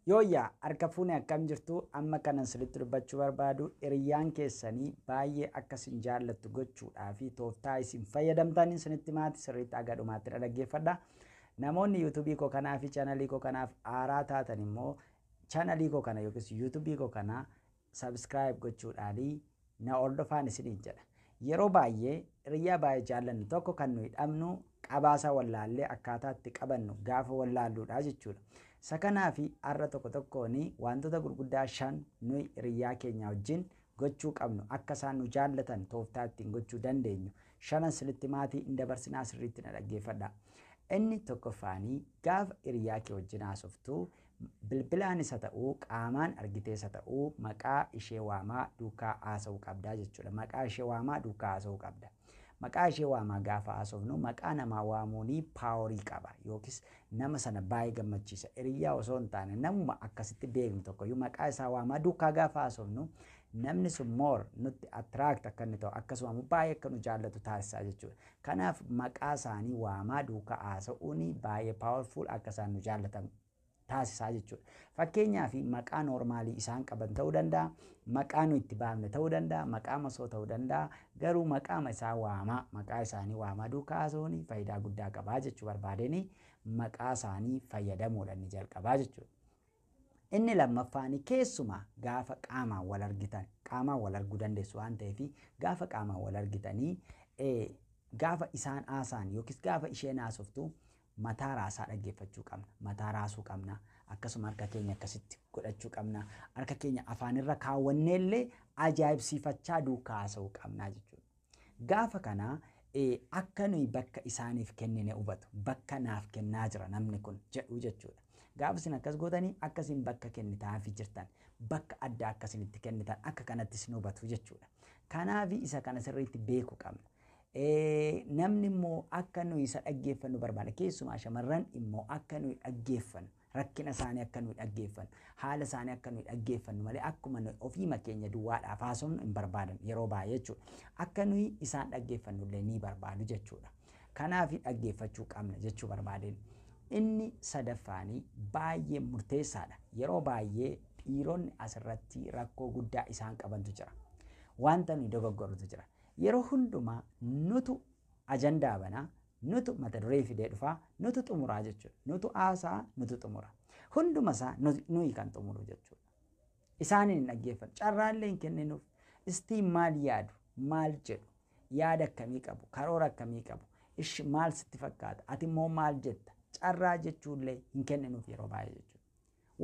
Yooyyaa, harka fuune, akkam jirtu? Amma kanan sirriitti dubbachuu barbaadu, hiriyyaan keessanii baay'ee akka isin jaallattu gochuudhaa fi tooftaa isin fayyadamtan isinitti maati sirriitti aga dhumaatti dhaggeeffadha. Namoonni YouTubeii koo kanaa fi channelii koo kanaaf haaraa taatan immoo channelii koo kana yookiis YouTubeii koo kana subscribe gochuudhaanii na hordofaan isiniin jedha. Yeroo baay'ee hiriyyaa baay'ee jaallannu tokko kan nuyi dhabnu qabaasaa wallaallee akkaataa itti qabannu gaafa wallaalluudha jechuudha. Isa kanaa fi har'a tokko tokkoon wantoota gurguddaa shan nuyi hiriyyaa keenya wajjin gochuu qabnu, akka isaan nu jaallatan tooftaa ittiin gochuu dandeenyu shanan sirriitti maatii hin dabarsinaa, sirriitti na dhaggeeffadha. Inni tokkoffaanii, gaafa hiriyyaa kee wajjin haasoftu, bilbilaan isa ta'uu, qaamaan argitee isa ta'uu, maqaa ishee waamaa duukaa haasa'uu qabdaa jechuudha. Maqaa ishee waamaa duukaa haasa'uu qabda. Maqaa ishee waamaa gaafa haasofnu, maqaa namaa waamuunii powerii qaba yookiis nama sana baay'ee gammachiisa. Hiriyyaa osoo hin taane namuma akkasitti beeknu tokkoyyuu maqaa isaa waamaa duukaa gaafa haasofnu, namni sun more nutti attract akka inni ta'u, akkasuma baay'ee akka nu jaallatu taasisaa jechuudha. Kanaaf maqaa isaanii waamaa duukaa haasa'uun baay'ee powerful akka isaan nu jaallatan taasisaa jechuudha. Fakkeenyaaf maqaa normalii isaan qaban ta'uu danda'a, maqaa nu itti baafne ta'uu danda'a, maqaa masoo ta'uu danda'a. Garuu maqaama isaa waamaa, maqaa isaanii waamaa duukaa haasa'uun faayidaa guddaa qabaa jechuu barbaadeni maqaa isaanii fayyadamuudhaan ni jalqabaa jechuudha. Inni lammaffaan, keessumaa gaafa qaamaan wal argitan, qaamaan wal arguu dandeessu waan ta'eef, gaafa qaamaan wal argitanii, gaafa isaan haasa'an yookiis gaafa isheen haasoftu mataa raasaa dhaggeeffachuu qabna. Mataa raasuu qabna. Akkasuma harka keenya akkasitti godhachuu qabna. Harka keenya afaanirra kaawwannee illee ajaa'ibsiifachaa duukaa haasa'uu qabna jechuudha. Gaafa kana akka nuyi bakka isaaniif kennine hubatu, bakka naaf kennaa jira namni kun jedhu jechuudha. Gaafa isin akkas gootanii, akka isin bakka kennitaafii jirtan, bakka addaa akka isin itti kennitan akka kanatti isin hubatu jechuudha. Kanaaf isa kana sirriitti beekuu qabna. Namni immoo akka nuyi isa dhaggeeffannu barbaada. Keessumaa shamarran immoo akka nuyi dhaggeeffannu, rakkina isaanii akka nuyi dhaggeeffannu, haala isaanii akka nuyi dhaggeeffannu malee akkuma nuyi ofiima keenya duwwaadhaaf haasofnu hin barbaadan yeroo baay'ee jechuudha. Akka nuyi isaan dhaggeeffannu illee ni barbaadu jechuudha. Kanaaf dhaggeeffachuu qabna jechuu barbaadeen. Inni sadaffaanii baay'ee murteessaadha. Yeroo baay'ee dhiironni asirratti rakkoo guddaa isaan qabantu jira. Wanta nuyi dogoggorutu jira. Yeroo hundumaa nutu ajandaa banaa, nutu mata duree fidee dhufaa, nutu xumuraa jechuudha. Nutu haasaa, nutu xumura. Hunduma isaa nuyi kan xumuru jechuudha. Isaaniin hin dhaggeeffatu. Carraallee hin kenninuuf. Istiin maal yaadu? Maal jedhu? Yaada akkamii qabu? Karoora akkamii qabu? Ishi maal sitti fakkaata? Ati immoo maal jetta? Carraa jechuullee hin kenninuuf yeroo baay'ee jechuudha.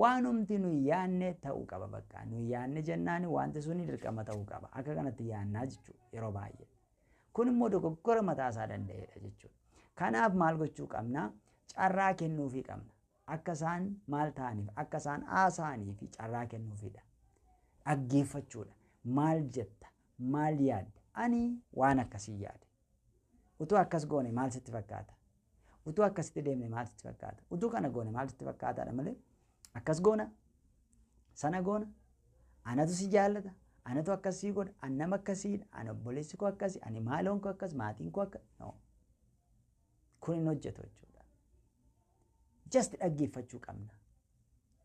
Waanumti nuyi yaadne ta'uu qaba bakka. Nuyi yaadne jennaani wanti suni dirqama ta'uu qaba. Akka kanatti yaannaa jechuudha yeroo baay'ee. Kun immoo dogoggora mataa isaa danda'edha jechuudha. Kanaaf maal gochuu qabna? Carraa kennuufii qabna. Akka isaan maal ta'aniif, akka isaan haasa'anii fi carraa kennuufiidha. Dhaggeeffachuudha. Maal jetta? Maal yaadda? Ani waan akkasii yaade. Utuu akkas goone maal sitti fakkaata? Utuu akkasitti deemne maal sitti fakkaata? Utuu kana goone maal sitti fakkaataadha malee akkas goona, sana goona, anatu si jaallata, anatu akkasii godha, an nama akkasiidha, ani obboleessi koo akkasii, ani maaloon koo akkas, maatiin koo akka, no. Kun hin hojjetu jechuudha. Just dhaggeeffachuu qabna.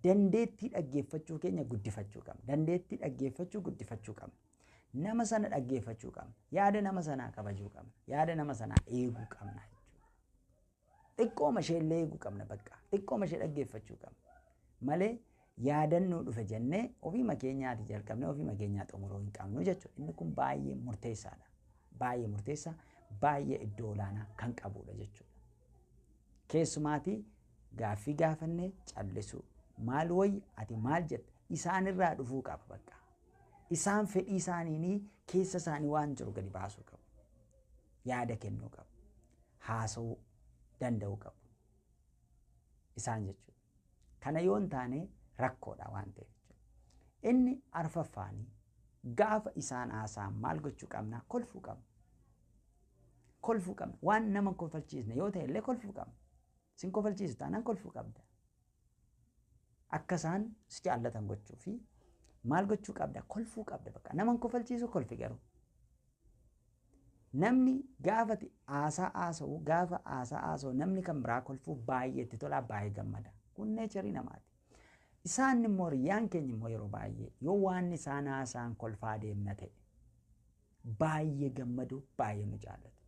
Dandeettii dhaggeeffachuu keenya guddifachuu qabna. Dandeettii dhaggeeffachuu guddifachuu qabna. Nama sana dhaggeeffachuu qabna. Yaada nama sanaa kabajuu qabna. Yaada nama sanaa eeguu qabna jechuudha. Xiqqooma ishee illee eeguu qabna bakka. Xiqqooma ishee dhaggeeffachuu qabna. Malee yaadannoo dhufe jennee ofiima keenyaati jalqabnee ofiima keenyaa xumuruu hin qabnu jechuudha. Inni kun baay'ee murteessaadha. Baay'ee murteessaa, baay'ee iddoo olaanaa kan qabudha jechuudha. Keessumaatii gaaffii gaafannee callisuu. Maal wayya, ati maal jetta? Isaanirraa dhufuu qaba bakka. Isaan fedhii isaaniinii keessa isaanii waan jiru gadi baasuu qabu. Yaada kennuu qabu. Haasa'uu danda'uu qabu. Isaan jechuudha. Kana yoo hin taane rakkoodha waan ta'eef jechuudha. Inni arfaffaanii, gaafa isaan haasa'an maal gochuu qabna? Kolfuu qabna. Kolfuu qabna. Waan nama kolfalchiisne yoo ta'e illee kolfuu qabna. Sin kofalchiisu taanaan kolfuu qabda. Akka isaan si jaallatan gochuu fi maal gochuu qabda? Kolfuu qabda bakka. Nama hin kofalchiisu, kolfi garuu. Namni gaafa haasaa haasa'u, gaafa haasaa haasa'u namni kan biraa kolfuu baay'ee itti tolaa, baay'ee gammada. Kun natureii namaati. Isaan immoo hiriyyaan keenya immoo yeroo baay'ee yoo waan isaan haasa'an kolfaa deemna ta'e baay'ee gammadu, baay'ee nu jaallatu.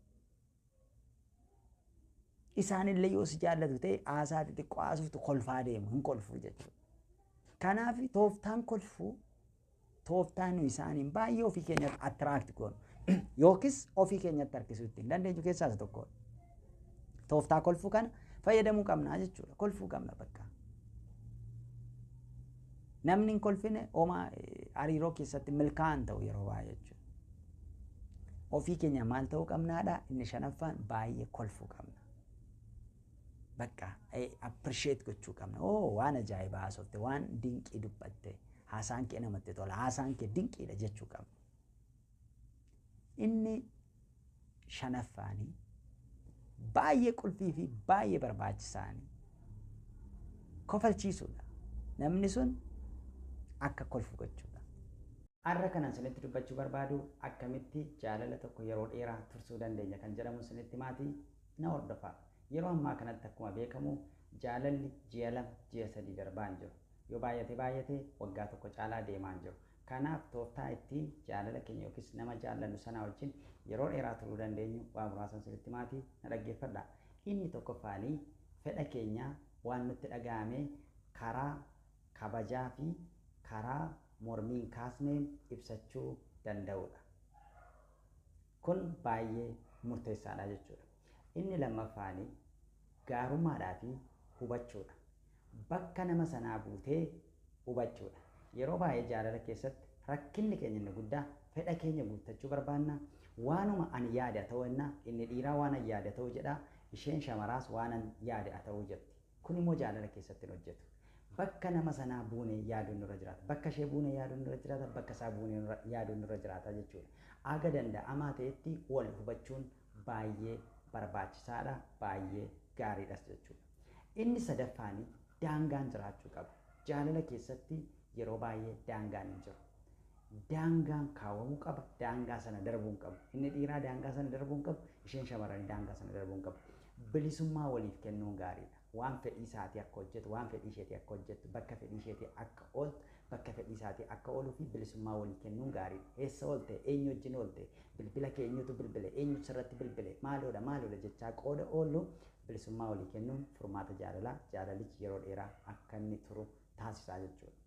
Isaan illee yoo si jaallatu ta'e haasaa xixiqqoo haasoftu kolfaa deemu, hin kolfuu jechuudha. Kanaaf tooftaan kolfuu tooftaan nu isaaniin baay'ee ofii keenyatti attract goonu yookiis ofii keenyatti harkisuu ittiin dandeenyu keessaa isa tokkodha. Tooftaa kolfuu kana fayyadamuu qabnaa jechuudha. Kolfuu qabna bakka. Namni hin kolfine homaa hariiroo keessatti milkaa'an ta'u yeroo baay'ee jechuudha. Ofii keenya maal ta'uu qabnaadha? Inni shanaffaan baay'ee kolfuu qabna. Bakka appreciate gochuu qabna. Oo, waan ajaa'ibaa haasofte, waan dinqii dubbatte, haasaan kee namatti tola, haasaan kee dinqiidha jechuu qabna. Inni shanaffaanii baay'ee qulfii fi baay'ee barbaachisaanii kofalchiisuudha. Namni sun akka kolfu gochuudha. Har'a kanan isinitti dubbachuu barbaadu akkamitti jaalala tokko yeroo dheeraa tursuu dandeenya kan jedhamu isinitti maatii na hordofaa. Yeroo ammaa kanatti akkuma beekamu jaalalli ji'a 2, ji'a 3 darbaa hin jiru. Yoo baay'ate baay'ate waggaa tokko caalaa deemaa hin jiru. Kanaaf tooftaa ittiin jaalala keenya yookiis nama jaallannu sanaa wajjin yeroo dheeraa turuu dandeenyu waa muraasa isinitti maatii na dhaggeeffadha. Inni tokkoffaanii fedha keenya waan nutti dhaga'ame karaa kabajaa fi karaa mormiin kaasneen ibsachuu danda'uudha. Kun baay'ee murteessaadha jechuudha. Inni lammaffaanii gaarummaadhaa fi hubachuudha. Bakka nama sanaa buutee hubachuudha. Yeroo baay'ee jaalala keessatti rakkinni keenya inni guddaa fedha keenya guuttachuu barbaanna. Waanuma ani yaade haa ta'u jenna, inni dhiiraa waan ani yaade haa ta'u jedha, isheen shamaraas waan ani yaade haa ta'u jetti. Kun immoo jaalala keessatti hin hojjetu. Bakka nama sanaa buunee yaaduun nurra jiraata. Bakka ishee buunee yaaduun nurra jiraata. Bakka isaa buunee yaaduun nurra jiraata jechuudha. Aga danda'amaa ta'etti wal hubachuun baay'ee barbaachisaadha, baay'ee gaariidhas jechuudha. Inni sadaffaanii daangaan jiraachuu qaba. Jaalala keessatti yeroo baay'ee daangaan hin jiru. Daangaan kaawwamuu qaba, daangaa sana darbuu hin qabu. Inni dhiiraa daangaa sana darbuu hin qabu, isheen shamarranii daangaa sana darbuu hin qabu. Bilisummaa waliif kennuun gaariidha. Waan fedhii isaatii akka hojjetu, waan fedhii isheetii akka hojjettu, bakka fedhii isheetii akka ooltu, bakka fedhii isaatii akka ooluu fi bilisummaa walii kennuun gaariidha. Eessa oolte, eenyu wajjin oolte, bilbila kee eenyutu bilbile, eenyutu sirratti bilbile, maaloodha maaloodha jechaa qooda oollu bilisummaa walii kennuun furmaata jaalalaa, jaalalichi yeroo dheeraa akka inni turu taasisaa jechuudha.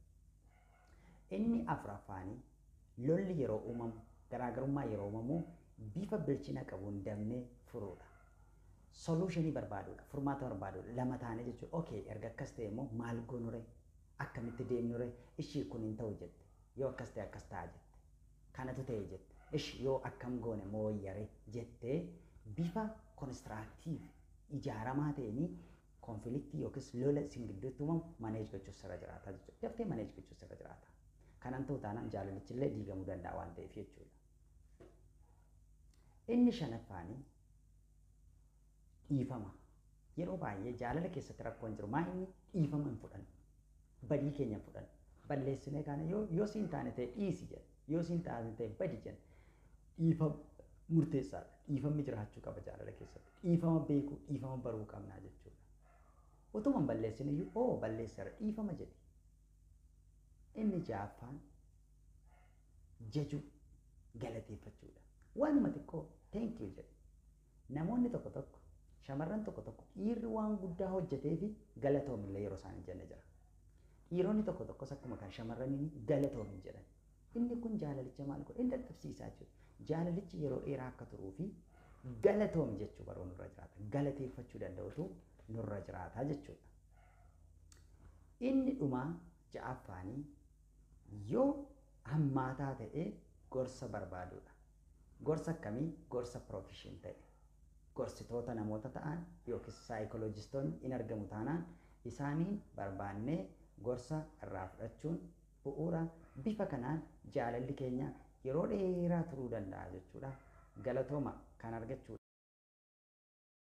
Inni afuraffaanii lolli yeroo uumamu, garaagarummaa yeroo uumamu bifa bilchina qabuun damnee furuudha. Solutionii barbaaduudha, furmaata barbaaduudha, lama taane jechuudha. Okay, erga akkas ta'e immoo maal goonure, akkamitti deemnure, ishii kun hin ta'u jette, yoo akkas ta'e akkas ta'a jette, kanatu ta'e jette, ishi yoo akkam goone mooyyare jettee bifa constructive ijaaramaa ta'eenii konfliktii yookiis lola isin gidduutti uumamu manage gochuuf sirra jiraata jechuudha. Daftee manage gochuuf sirra jiraata. Kanan ta'u taanaan jaalalichi illee diigamuu danda'a waan ta'eef jechuudha. Inni shanaffaanii dhiifama. Yeroo baay'ee jaalala keessatti rakkoon jiru maa inni dhiifama hin fudhannu. Badii keenya hin fudhannu. Balleessinee kaana yoo siin taane ta'e dhiisi jedha. Yoo siin taane ta'e badi jedha. Dhiifama murteessaadha. Dhiifamni jiraachuu qaba jaalala keessatti. Dhiifama beekuu, dhiifama baruu qabnaa jechuudha. Utuma hin balleessin iyyuu oo balleesseera dhiifama jedhi. Inni ja'affaan jajuu galateeffachuudha. Waanuma xiqqoo thank you jedhi. Namoonni tokko tokko, shamarran tokko tokko dhiirri waan guddaa hojjetee fi galatoomillee yeroo isaan hin jenne jira. Dhiironni tokko tokkos akkuma kan shamarraniin galatoomi jedhan. Inni kun jaalalicha maal godha? Inni dadhabsiisaa jechuudha. Jaalalichi yeroo dheeraa akka turuu fi galatoomi jechuu baruu nurra jiraata. Galateeffachuu danda'utu nurra jiraata jechuudha. Inni dhumaa ja'affaanii yoo hammaataa ta'e gorsa barbaaduudha. Gorsa akkamii? Gorsa profession ta'e. Gorsitoota namoota ta'an yookiis saayikolojistoonni in argamu taanaan isaaniin barbaannee gorsa irraa fudhachuun bu'uura. Bifa kanaan jaalalli keenya yeroo dheeraa turuu danda'a jechuudha. Galatooma kan argachuu.